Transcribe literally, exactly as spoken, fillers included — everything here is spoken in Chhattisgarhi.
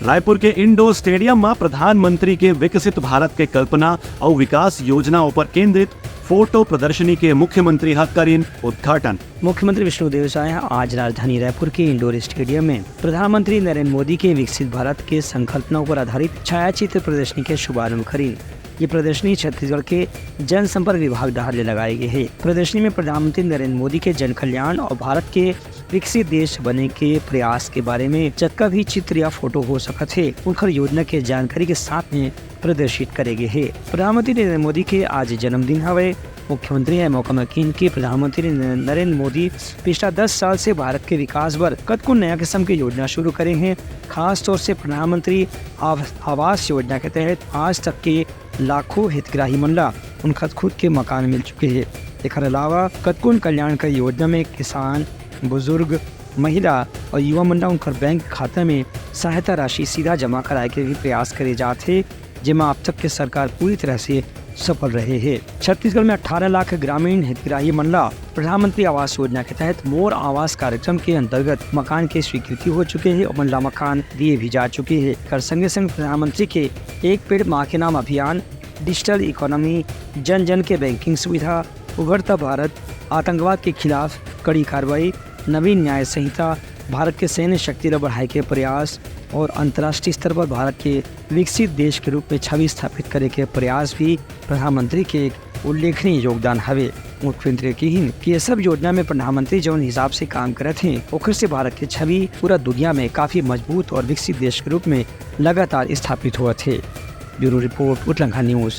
रायपुर के इंडोर स्टेडियम म प्रधानमंत्री के विकसित भारत के कल्पना अउ विकास योजना ऊपर केंद्रित फोटो प्रदर्शनी के मुख्यमंत्री ह करिन उद्घाटन। मुख्यमंत्री विष्णुदेव साय ह आज राजधानी रायपुर के इंडोर स्टेडियम में प्रधानमंत्री नरेंद्र मोदी के विकसित भारत के संकल्पना ऊपर आधारित छायाचित्र प्रदर्शनी के शुभारंभ करिन। ये प्रदर्शनी छत्तीसगढ़ के जनसंपर्क विभाग डहार ले लगाए गए हे। प्रदर्शनी में प्रधानमंत्री नरेंद्र मोदी के जन कल्याण और भारत के विकसित देश बने के प्रयास के बारे में जतका भी चित्र या फोटो हो सकत हे, उनकर योजना के जानकारी के साथ में प्रदर्शित करे गए हे। प्रधानमंत्री नरेंद्र मोदी के आज जन्मदिन हवय। मुख्यमंत्री ह मौका म किहिन कि प्रधानमंत्री नरेंद्र मोदी पिछला दस साल से भारत के विकास बर कतको नया किस्म के योजना शुरू करे हें। खास तौर से प्रधानमंत्री आव-, आवास योजना के तहत आज तक के लाखों हितग्राही मन ला उनखर खुद के मकान मिल चुके हे। एखर अलावा कतकोन कल्याणकारी योजना में किसान, बुजुर्ग, महिला और युवा मन ला उनकर बैंक खाता में सहायता राशि सीधा जमा कराए के भी प्रयास करे जात हे, जेमा अब तक के सरकार पूरी तरह से सफल रहे हे। छत्तीसगढ़ में अठारह लाख ग्रामीण हितग्राही मन ला प्रधानमंत्री आवास योजना के तहत मोर आवास कार्यक्रम के अंतर्गत मकान के स्वीकृति हो चुके हे, ओमन ला मकान दिए भी जा चुके हे। एकर संगे संग प्रधानमंत्री के एक पेड़ माँ के नाम अभियान, डिजिटल इकोनॉमी, जन जन के बैंकिंग सुविधा, उभरता भारत, आतंकवाद के खिलाफ कड़ी कार्रवाई, नवीन न्याय संहिता, भारत के सैन्य शक्ति ला बढ़ाए के प्रयास और अंतर्राष्ट्रीय स्तर पर भारत के विकसित देश के रूप में छवि स्थापित करे के प्रयास भी प्रधानमंत्री के एक उल्लेखनीय योगदान हवे। मुख्यमंत्री किहिन कि ये सब योजना में प्रधानमंत्री जौन हिसाब से काम करत हें, ओखर से भारत के छवि पूरा दुनिया में काफी मजबूत और विकसित देश के रूप में लगातार स्थापित होवत हे। Bureau report, Utlangha news.